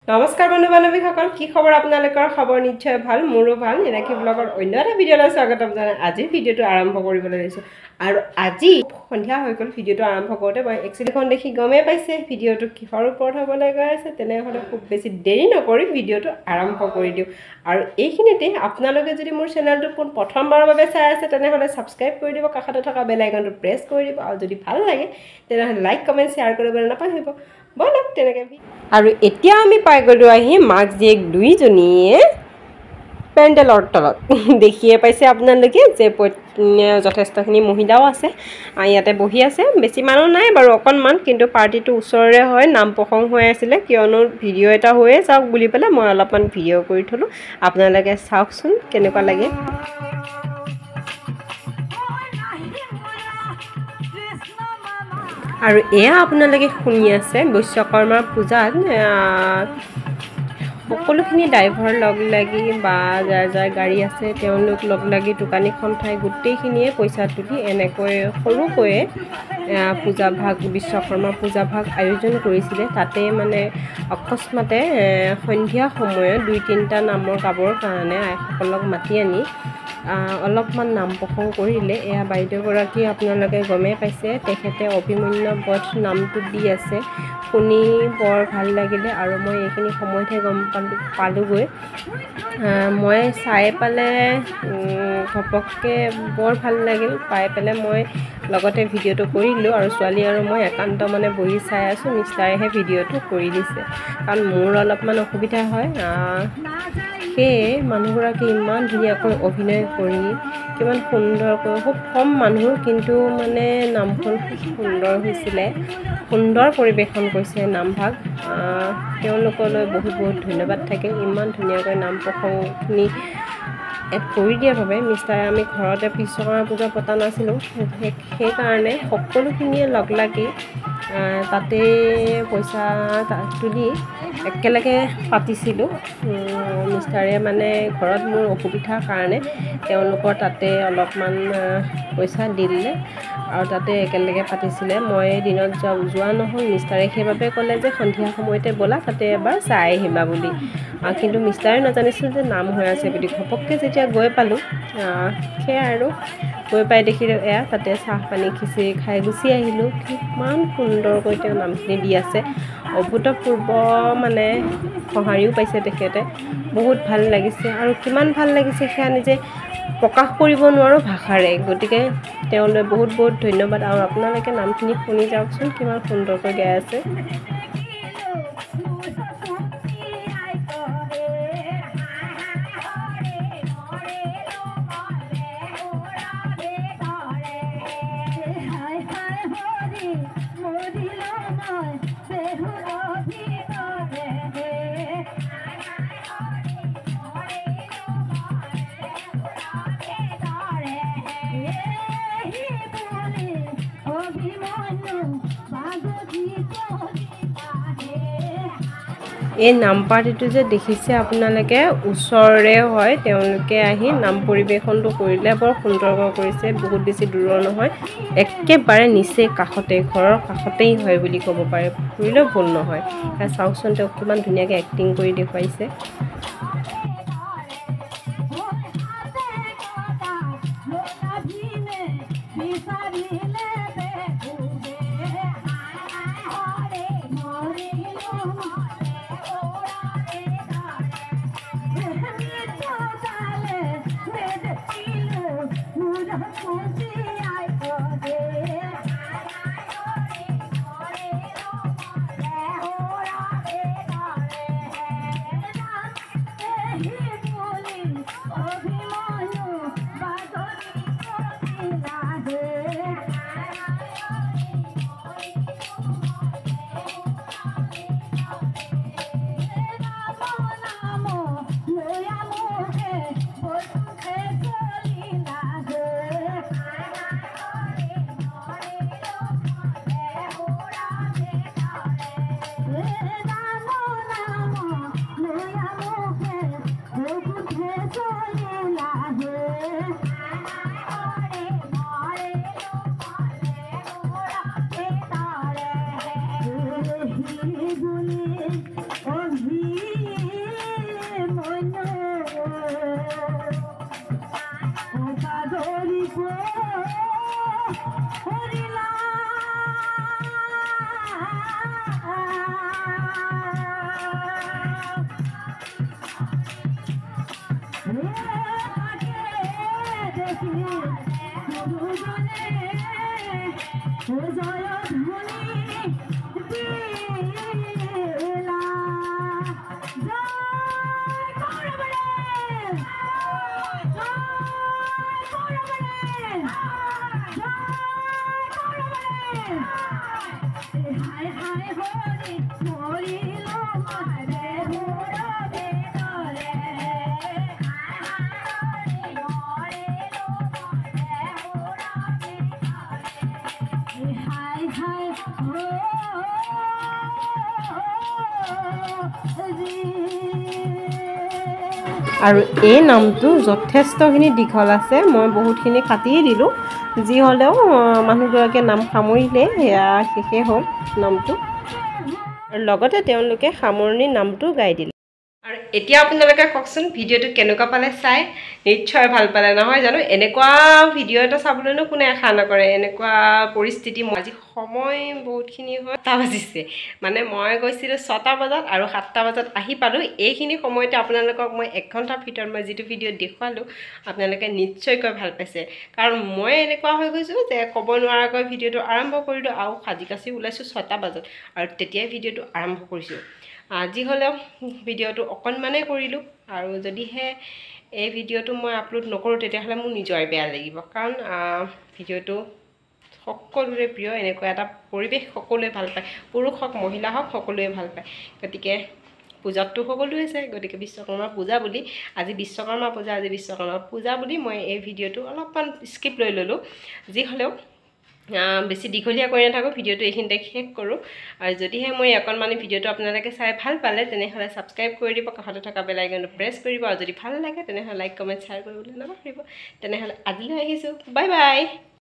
নমস্কাৰ বন্ধু বান্ধৱীসকল, কি খবৰ আপোনালোকৰ? খবৰ নিশ্চয় ভাল, মোৰো ভাল। নীলাক্ষী ব্লগৰ অন্য এটা ভিডিঅ'লৈ স্বাগতম জনাই আজিৰ ভিডিঅ'টো আৰম্ভ কৰিবলৈ লৈছোঁ। আৰু আজি সন্ধিয়া হৈ গ'ল ভিডিঅ'টো আৰম্ভ কৰোঁতে। মই এক্সিডেণ্টখন দেখি গমেই পাইছে ভিডিঅ'টো কিহৰ ওপৰত হ'বলৈ গৈ আছে। তেনেহ'লে খুব বেছি দেৰি নকৰি ভিডিঅ'টো আৰম্ভ কৰি দিওঁ। আৰু এইখিনিতে আপোনালোকে যদি মোৰ চেনেলটো পোন প্ৰথমবাৰৰ বাবে চাই আছে, তেনেহ'লে ছাবস্ক্ৰাইব কৰি দিব, কাষতে থকা বেল আইকনটো প্ৰেছ কৰি দিব। আৰু যদি ভাল লাগে, তেনেহ'লে লাইক, কমেণ্ট, শ্বেয়াৰ কৰিবলৈ নাপাহৰিব। ব'লক তেনেকৈ। আৰু এতিয়া আমি পাই গ'লোঁ আহি মাক জীয়েক দুইজনীয়ে পেণ্ডেলৰ তলত। দেখিয়ে পাইছে আপোনালোকে যে যথেষ্টখিনি মহিলাও আছে, ইয়াতে বহি আছে। বেছি মানুহ নাই বাৰু, অকণমান, কিন্তু পাৰ্টিটো ওচৰৰে হয়। নাম প্ৰসংগ হৈ আছিলে, কিয়নো ভিডিঅ' এটা হৈয়ে যাওক বুলি পেলাই মই অলপমান ভিডিঅ' কৰি থ'লোঁ। আপোনালোকে চাওকচোন কেনেকুৱা লাগে। আৰু এয়া আপোনালোকে শুনি আছে, বিশ্বকৰ্মা পূজাত সকলোখিনি ড্ৰাইভাৰ লগ লাগি বা যাৰ যাৰ গাড়ী আছে তেওঁলোক লগ লাগি দোকানী সন্থাই গোটেইখিনিয়ে পইচা তুলি এনেকৈ সৰুকৈয়ে পূজা ভাগ, বিশ্বকৰ্মা পূজা ভাগ আয়োজন কৰিছিলে। তাতে মানে অকস্মাতে সন্ধিয়া সময়ত 2-3টা নামৰ গাবৰ কাৰণে আইসকলক মাতি আনি অলপমান নাম প্ৰসংগ কৰিলে। এয়া বাইদেউগৰাকী আপোনালোকে গমেই পাইছে, তেখেতে অভিমন্যু বধ নামটো দি আছে। শুনি বৰ ভাল লাগিলে। আৰু মই এইখিনি সময়তহে গম পালোঁগৈ। মই চাই পালে ঘপককৈ বৰ ভাল লাগিল। পাই পেলাই মই লগতে ভিডিঅ'টো কৰিলোঁ। আৰু ছোৱালী আৰু মই একান্ত মানে বহি চাই আছোঁ, মিষ্টাৰেহে ভিডিঅ'টো কৰি দিছে, কাৰণ মোৰ অলপমান অসুবিধা হয়। সেয়ে মানুহগৰাকী ইমান ধুনীয়াকৈ অভিনয় কৰি কিমান সুন্দৰকৈ, খুব কম মানুহ কিন্তু মানে নামখন খুব সুন্দৰ হৈছিলে, সুন্দৰ পৰিৱেশন কৰিছে নামভাগ। তেওঁলোকলৈ বহুত বহুত ধন্যবাদ থাকিল, ইমান ধুনীয়াকৈ নাম প্ৰসংগখিনি এড কৰি দিয়াৰ বাবে। মিষ্টাৰে আমি ঘৰতে বিশ্বকৰ্মা পূজা পতা নাছিলোঁ, সেইকাৰণে সকলোখিনিয়ে লগ লাগি তাতে পইচা তুলি একেলগে পাতিছিলোঁ। মিষ্টাৰে মানে ঘৰত মোৰ অসুবিধাৰ কাৰণে তেওঁলোকৰ তাতে অলপমান পইচা দিলে আৰু তাতে একেলগে পাতিছিলে। মই দিনত যোৱা নহ'ল, মিষ্টাৰে সেইবাবে ক'লে যে সন্ধিয়া সময়তে ব'লা তাতে এবাৰ চাই আহিবা বুলি। কিন্তু মিষ্টাৰে নাজানিছিল যে নাম হৈ আছে বুলি। ঘপককৈ যেতিয়া গৈ পালোঁ, সেয়াই আৰু গৈ পাই দেখিলোঁ এয়া তাতে চাহ পানী খিচিৰি খাই গুচি আহিলোঁ। কিমান সুন্দৰকৈ তেওঁ নামখিনি দি আছে, অভূতপূৰ্ব মানে সঁহাৰিও পাইছে তেখেতে। বহুত ভাল লাগিছে। আৰু কিমান ভাল লাগিছে সেয়া নিজে প্ৰকাশ কৰিব নোৱাৰোঁ ভাষাৰে। গতিকে তেওঁলৈ বহুত বহুত ধন্যবাদ। আৰু আপোনালোকে নামখিনি শুনি যাওকচোন কিমান সুন্দৰকৈ গাই আছে। এই নাম পাৰ্টিটো যে দেখিছে আপোনালোকে, ওচৰৰে হয়। তেওঁলোকে আহি নাম পৰিৱেশনটো কৰিলে, বৰ সুন্দৰকৈ কৰিছে। বহুত বেছি দূৰৰ নহয়, একেবাৰে নিচেই কাষতে, ঘৰৰ কাষতেই হয় বুলি ক'ব পাৰে, কৰিলেও ভুল নহয়। চাওকচোন তেওঁক কিমান ধুনীয়াকৈ এক্টিং কৰি দেখুৱাইছে। আৰু এই নামটো যথেষ্টখিনি দীঘল আছে, মই বহুতখিনি কাটিয়ে দিলোঁ। যি হ'লেও মানুহগৰাকীয়ে নাম সামৰিলে, সেয়া শেষেই হ'ল নামটো। আৰু লগতে তেওঁলোকে সামৰণি নামটো গাই দিলে। আৰু এতিয়া আপোনালোকে কওকচোন ভিডিঅ'টো কেনেকুৱা পালে চাই? নিশ্চয় ভাল পালে নহয় জানো? এনেকুৱা ভিডিঅ' এটা চাবলৈনো কোনে আশা নকৰে? এনেকুৱা পৰিস্থিতি, আজি সময় বহুতখিনি হয়, 7টা বাজিছে। মানে মই গৈছিলোঁ 6টা বজাত আৰু 7টা বজাত আহি পালোঁ। এইখিনি সময়তে আপোনালোকক মই 1 ঘণ্টাৰ ভিতৰত মই যিটো ভিডিঅ' দেখুৱালোঁ, আপোনালোকে নিশ্চয়কৈ ভাল পাইছে। কাৰণ মই এনেকুৱা হৈ গৈছোঁ যে ক'ব নোৱাৰাকৈ ভিডিঅ'টো আৰম্ভ কৰিলোঁ আৰু সাজি কাচি ওলাইছোঁ 6টা বজাত আৰু তেতিয়াই ভিডিঅ'টো আৰম্ভ কৰিছোঁ। যি হ'লেও ভিডিঅ'টো অকণমানেই কৰিলোঁ। আৰু যদিহে এই ভিডিঅ'টো মই আপলোড নকৰোঁ তেতিয়াহ'লে মোৰ নিজৰে বেয়া লাগিব, কাৰণ ভিডিঅ'টো সকলোৰে প্ৰিয়। এনেকুৱা এটা পৰিৱেশ সকলোৱে ভাল পায়, পুৰুষ হওক মহিলা হওক সকলোৱে ভাল পায়। গতিকে পূজাততো সকলোৱে যায়, গতিকে বিশ্বকৰ্মা পূজা বুলি আজি বিশ্বকৰ্মা পূজা, আজি বিশ্বকৰ্মা পূজা বুলি মই এই ভিডিঅ'টো অলপমান স্কিপ লৈ ল'লোঁ। যি হ'লেও বেছি দীঘলীয়া কৰি নাথাকোঁ, ভিডিঅ'টো এইখিনিতে শেষ কৰোঁ। আৰু যদিহে মই অকণমানি ভিডিঅ'টো আপোনালোকে চাই ভাল পালে তেনেহ'লে ছাবস্ক্ৰাইব কৰি দিব, কাষতে থকা বেল আইকনটো প্ৰেছ কৰিব। আৰু যদি ভাল লাগে তেনেহ'লে লাইক কমেণ্ট শ্বেয়াৰ কৰিবলৈ নাপাহৰিব। তেনেহ'লে আজিলৈ আহিছোঁ, বাই বাই।